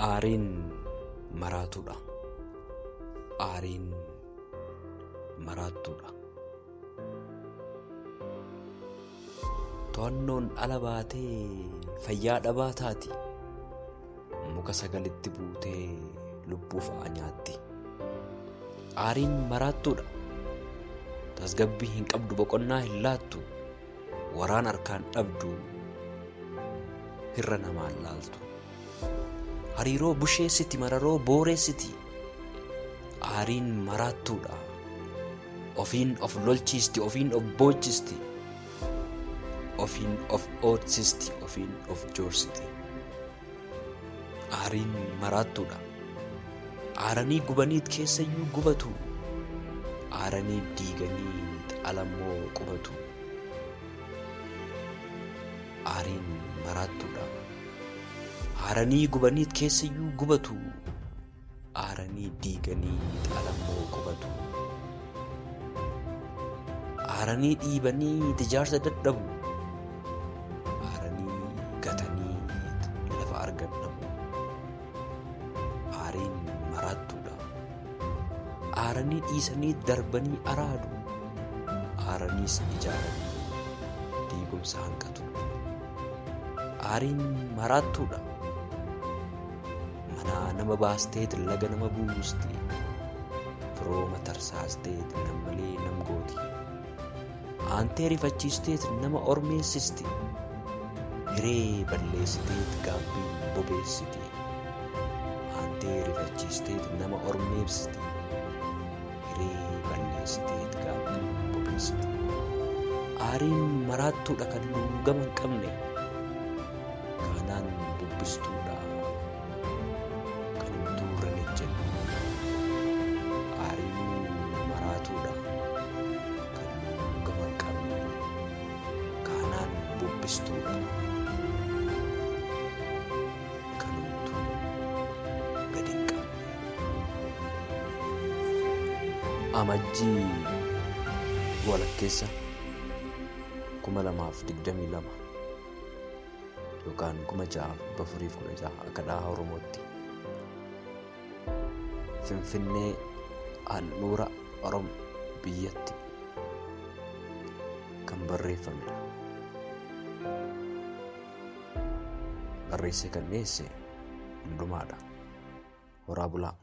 Aariin maraatuudha. Aariin maraattuudha. To'annoon ala baatee fayyaa dhabaa taati. Muka sagalitti buutee lubbuu fa'aa nyaatti. Aariin maraattuudha. Tasgabbii hin qabdu, boqonnaa hin laattu. Waraan harkaan dhabdu, hirra namaan laaltu. Hariiroo busheessiti, mararoo booreessiti. Aariin maraattuudha. Ofiin of lolchiisti, ofiin of boochisti. Ofiin of oodsisti, ofiin of joorsiti. Aariin maraattuudha. Aaranii gubaniit keessayyuu gubatu. Aaranii diiganiit alammoo qubatu. Aariin maraattuudha. Aaranii gubaniit keessayyuu gubatu. Aaranii diiganiit alammoo qubatu. Aaranii dhiibaniit ijaarsa dadhabu. Aaranii gataniit lafa argan dhabu. Aariin maraattuudha. Aaranii dhiisanii darbanii araadu. Aaraniis ijaaranii diigumsa hanqatu. Aariin maraattuudha. Manaa nama baasteet laga nama buusti. Firooma tarsaasteet nammalee nam gooti. Aantee rifachiisteet nama ormeessisti. Hiree balleessiteet gaabbii bobeessiti. Aantee rifachiisteet nama ormeessiti. Hiree balleessiteet gaabbii bobeessiti. Aariin maraattuudha kan luugama hin qabne. Kaanaan bubbistuudha kan homtuu irra hin ejjenne. Aariin maraatuudha kan luugama hin qabne. Kaanaan bubbistuudha kan homtuu gadi hin qabne. Amajjii walakkeessa 2022 yookaan 6416 akka dhaha Oromootti. Finfinnee handhuura Oromo biyyatti kan barreeffamedha. Barreessee kan dhiyeesse Hundumaadha. Horaa bulaa.